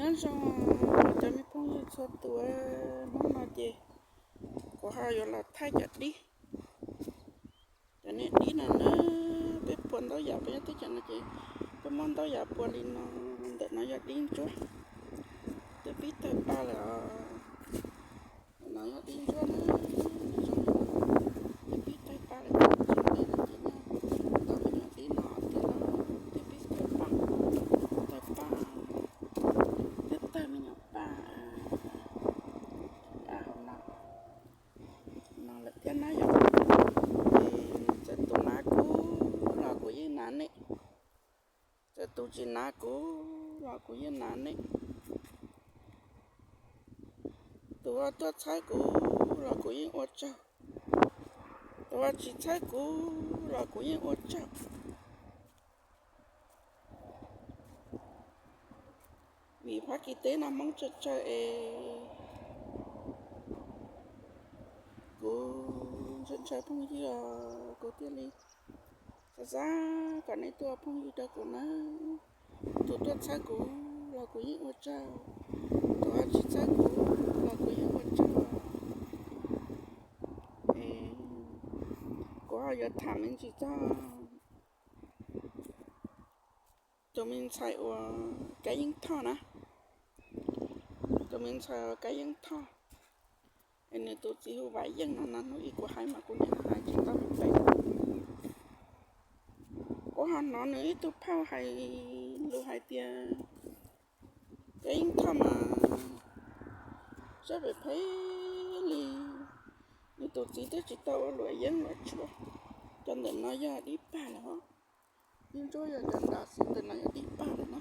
Nyob zoo cov me phooj ywg txhua tus, hnub no ces kuv ho yuav los thaij cov dib. Cov niag dib no na, peb pua ntau yam, peb nyob teb chaws no ces peb muab ntau yam pua li no. Ntawm no yog dib ntsuab, twb pib tawg paj lawm os. Ntawm no yog dib ntsuab na, twb pib tawg paj lawm, tsis ntev no ces nyob tau me nyuam dib no tiag los twb pib tawg paj, tawg paj, twb tawg me nyuam paj, paj hauv no, no lawm thiab na yom. Ces txawm tus hnav kuv los kuv yeej hnav nej, txawm tus tsis hnav kuv los kuv yeej hnav nej. Tus tuaj txhawb kuv los kuv yeej ua tsaug, tus tsis txhawb kuv los kuv yeej ua tsaug. Vim Fab Kis teb no Hmoob tsawg tsawg es kuv ntshaw ntshaw phooj ywg os, kuv thiaj li xav xav kom nej tuaj ua phooj ywg rau kuv na. Tus tuaj txhawb kuv los kuv yeej ua tsaug, tus tsis txhawb kuv los kuv yeej ua tsaug. Kuv ho yuav tham me ntsis txog tus me ntxhais uas Kab Yeeb Thoj na, tus me ntxhais uas Kab Yeeb Thoj, es nws tus txiv hu Vam Yeej no, no hnub ib kuv hais mas kuv niam hais tsis tau lus pem. Kuv ho hnov nws ib tug phauj hais lus hais tias Kab Yeeb Thoj mas sab pem phem li, nws tus txiv twb tsis tau ua luam yeeb luam tshuaj. Cov ntawm no yog dib pag lawm os, dib ntsuab yog cov nrad xwb, ntawm no yog dib pag lawm na.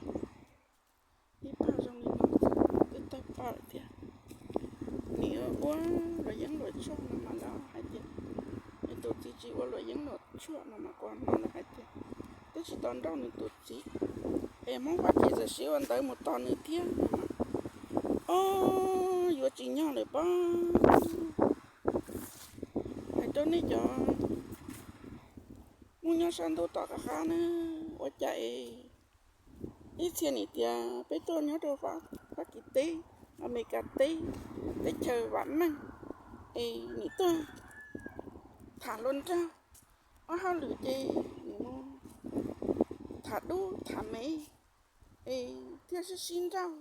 Dib pag zoo li no, twb tawg paj lawm thiab. Nws ua luam yeeb luam tshuaj no mas lawv hais tias, nws tus txiv tsis ua luam yeeb luam tshuaj no mas kuv hnov lawv hais tias twb tsis tau nrauj nws tus txiv, es Hmoob Fab Kis txawm siv ua ntawv mus tos nws thiab no mas, o, yuav tsis nyog lawm pob. Hais rau nej cov Hmoob nyob sab ntuj tom qab qab na, ua cas es ib txhia nim tias peb tuaj nyob rau Fab Kis teb, Amelikas teb, teb chaws vam meej, es nim tuaj tham hluas nraug, ob hauj lwm ces nim mus tham dub tham mev, es thiaj sib sib nrauj.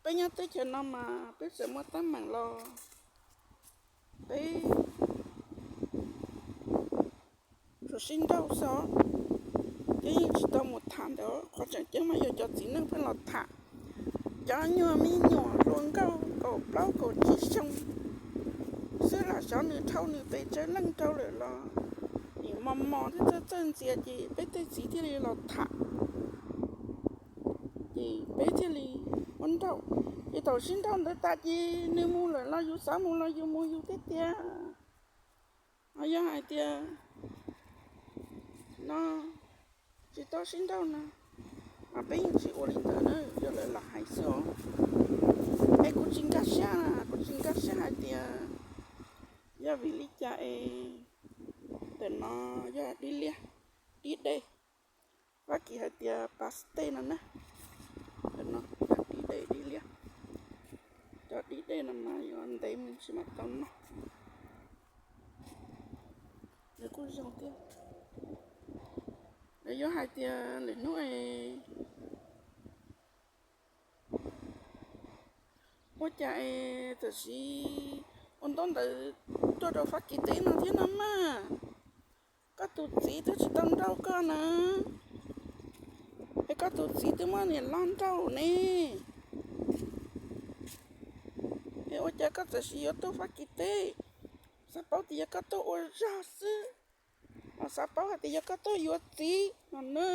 Peb nyob teb chaws no mas peb txawm muaj teeb meem los peb tsuas sib nrauj xwb, ces yeej tsis tau mus tham ntawd. Qhov tseem ceeb mas yog cov txiv neej pheej los tham. Cov nyuag me nyuam hluas nkauj kaum plaub kaum tsib xyoo xwb los xyov nws dhau nws pes tsawg leej rau lawm los nim mos mos thiab txawj txawj ntxias ces peb tej txiv thiaj li los tham, ces peb thiaj li ua nrauj. Ces thaum sib nrauj ntawd tas ces nws mus lawm los yus xav mus los yus mus yus thiab tiag. Ho yog hais tias no tsis tau sib nrauj no mas peb yeej tsis ua li ntawd na, yog lawv lam hais xwb os. Es kuv tsis nkag siab, kuv tsis nkag siab hais tias yog vim li cas es ntawm no yog dib liab, dib dej, Fab Kis hais tias pastej no na. Ntawm no yog dib dej dib liab, cov dib dej no mas yuav ntev me ntsis mas tau noj. Nws kuj zoo thiab. Lawv yuav hais tias lwm hnub es ua cas es txawm siv ua ntaub ntawv tuaj rau Fab Kis teb no thiab no mas. Koj tus txiv twb tsis tau nrauj koj na, es koj tus txiv twb muab niam loj nrauj ne, es ua cas koj txawm siv yuav tuaj Fab Kis teb? Xav paub tias yog koj tuaj ua zog xwb, los xav paub hais tias yog koj tuaj yuav txiv no na.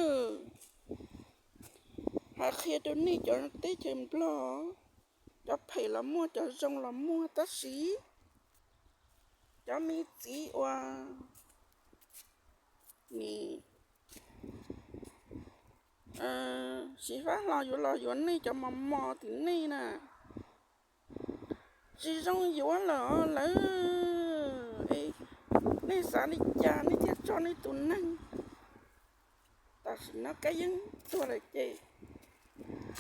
Hais qhia rau nej cov teb chaws Nplog, cov phem los muaj, cov zoo los muaj, tab sis cov me txiv uas nim xyiv fab hlo yuav los yuav nej cov mos mos tim nej na, tsis zoo yuav lawm lawm. Es nej xav li cas nej thiaj tso nej tus neeg? Tam sim no Kab Yeeb tuag lawm ces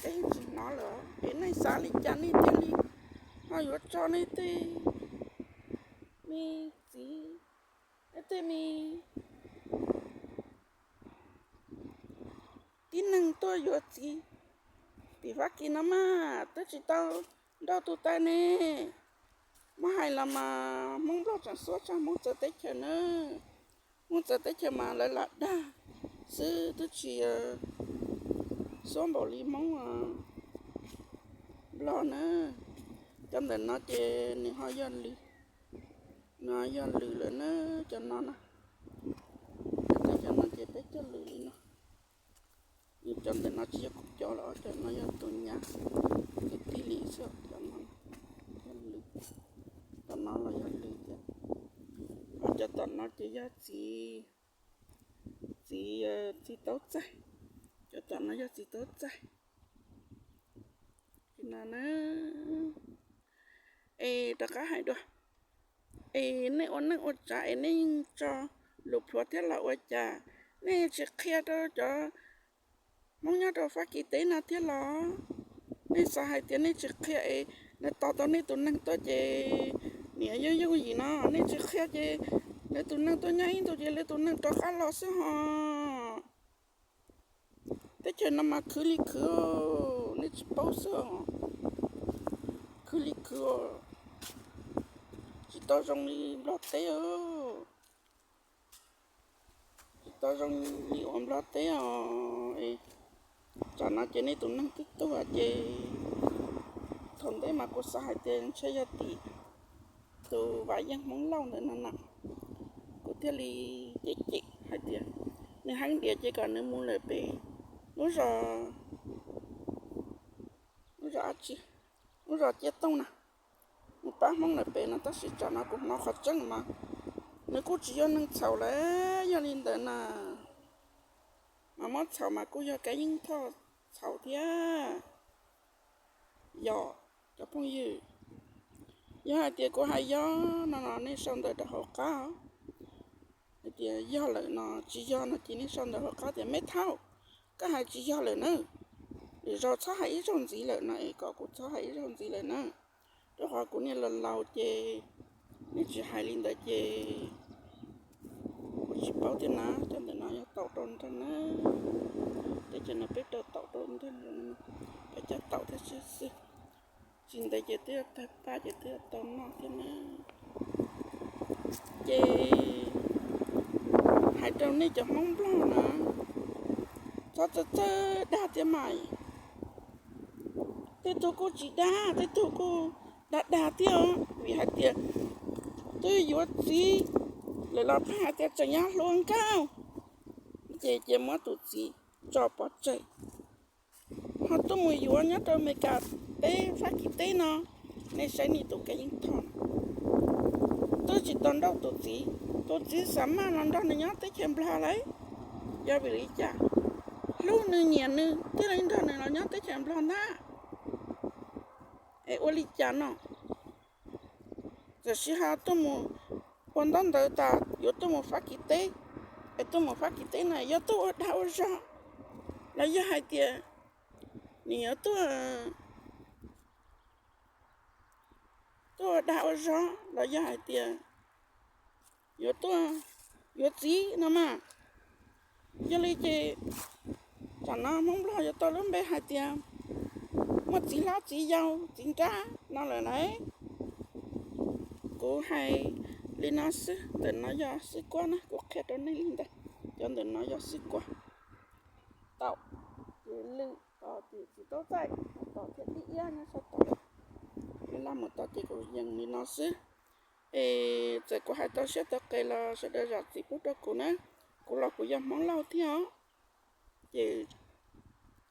peb yeej tsis hnov lawm es nej xav li cas nej thiaj li ho yuav tso nej tej me txiv, nej tej me tib neeg tuaj yuav txiv tim Fab Kis no mas twb tsis tau nrauj tus tais ne. Muab hais los mas Hmoob Nplog tseem xuab tshaj Hmoob txawv teb chaws na. Hmoob txawv teb chaws mas lawv lam dag xwb twb tsis xuab npaum li Hmoob Nplog na. Cov ntawm no ces nws ho yog lwm, nws yog lwm lawm na, cov no na. Cov no ces peb cog lwm li no. Cov ntawm no tsis yog kuv cov los cov no yog tus nyab kwv tij li xwb, cov no yog lwm, cov no los yog lwm thiab. Ho cov tom no ces yog txiv, txiv, txiv taub txaij, cov tom no yog txiv taub txaij no na. Es rov qab hais dua, es nej ua neej ua tsav es nej yeej tso lus plhuav thiab los ua cas nej tsis qhia rau cov Hmoob nyob rau Fab Kis teb no thiab los? Nej xav hais tias nej tsis qhia es nws tos tau nej tus neeg tuaj ces niam yooj yooj yim no, nej tsis qhia ces lawv tus neeg tuaj nyob ib ntus ces lawv tus neeg rov qab los xwb ho. Teb chaws no mas khwv li khwv, nej tsis paub xwb, khwv li khwv, tsis tau zoo li Nplog teb. Tsis tau zoo li ua Nplog teb os. Tsam no ces nej tus neeg twb tuag ces thaum ntej mas kuv xav hais tias ntshe yog tim tus Vam Yeej Hmoob Lauj ntawd no na, kuv thiaj li cem cem hais tias nws heev diam ces kom nws mus lawm pem lub zos, lub zos dab tsi, lub zos Ciaj Tooj na, mus pab Hmoob lawm pem no. Tab sis tsam no kuv hnov qhov tseeb mas nws kuj tsis yog neeg txhaum lawm. Yog li ntawd na, mas muab txhaum mas kuj yog Kab Yeej Thoj txhaum thiab. Yog, cov phooj ywg, yog hais tias kuv hais yog no los nej sau ntawv rau hauv qab hais tias yog lawm no, tsis yog no ces nej sau ntawv hauv qab tias me thaub, koj hais tsis yog lawm na. Lwm zaus txhob hais ib zaug ntxiv lawm no es kom kuv txhob hais ib zaug ntxiv lawm na. Rau qhov kuv niam laus laus ces nws tsis hais li ntawd ces kuv tsis paub thiab na. Cov ntawm no yog taum rau nreeg na, teb chaws no peb rau taum rau nreeg, peb cov taum thiab xwb. Tsis ntev ces twb yuav tawg paj ces twb yuav tau noj thiab na. Ces hais rau nej cov Hmoob Nplog na, txhob txawj txawj dag thiab mas. Tej tug kuj tsis dag, tej tug kuj dag dag thiab os, vim hais tias twb yuav txiv lawm los pheej hais tias tseem yuav hluas nkauj, ces cia muab tus txiv tso pov tseg, ho tuaj mus yuav nyob rau Amelikas teb Fab Kis teb no. Nej saib nej tus Kab Yeej Thoj no, twb tsis tau nrauj tus txiv, tus txiv xav maj los nrog nws nyob teb chaws Nplog lawm. Yog vim li cas? Hlub nws nyiam nws thiaj li nrog nws los nyob teb chaws Nplog ntag. Es ua li cas no? Tiam sis ho tuaj mus ua ntaub ntawv tas yuav tuaj mus Fab Kis teb, es tuaj mus Fab Kis teb na yog tuaj ua dag ua zog los yog hais tias nws yuav tuaj, tuaj ua dag ua zog los yog hais tias yuav tuaj yuav txiv no mas. Yog li ces tsam no Hmoob Nplog yuav tau lub npe hais tias muaj txiv hlob txiv yau txiv nrab no lawm lauj. Kuv hais li no xwb, ntawm no yog xwb kuab na, kuv qhia rau nej li ntawd. Cov ntawm no yog xwb kuab, taum, ces lwm, tom ces txiv taub txaij, mus tom thiab dib iab nyob sab tod. Laj mus tom ces kuv yees li no xwb. Es txawm kuv hais tau siab tau qes los sawv daws zam txim pub rau kuv na. Kuv los kuv yog Hmoob Lauj thiab os. Ces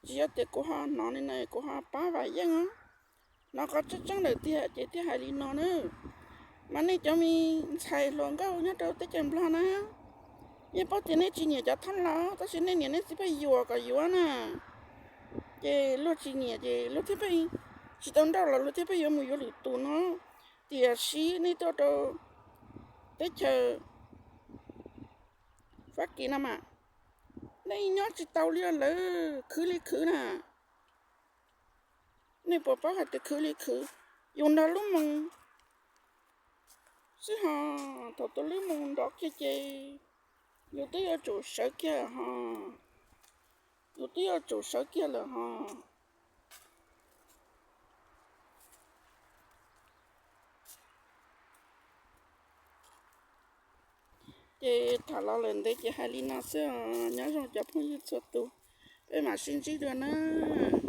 tsis yog tias kuv ho hnov li no kuv ho pab Vam Yeej os. Hnov qhov tseeb tseeb lawm tiag ces thiaj hais li no na. Mas nej cov me ntxhais hluas nkauj nyob rau teb chaws Nplog na, yeej paub tias nej tsis nyiam cov thab laus tab sis nej niam nej txiv pheej yuam kom yuav na. Ces luag tsis nyiam ces luag thiaj pheej tsis tau nrauj los luag thiaj pheej yuav mus yuav lwm tus no. Tiam sis nej tuaj rau teb chaws Fab Kis no mas nej nyob tsis tau li lawm, khwv li khwv na. Nej puas paub hais tias khwv li khwv, yus nrog lub moo xwb hos, thaum tus lub moo nrov kiag ces yus twb yuav tsum sawv kiag lawm hos, yus twb yuav tsum sawv kiag lawm hos. Ces tham los lawm ntev ces hais li no xwb os, nyob zoo cov phooj ywg txhua tus, peb mam sib ntsib dua nawb.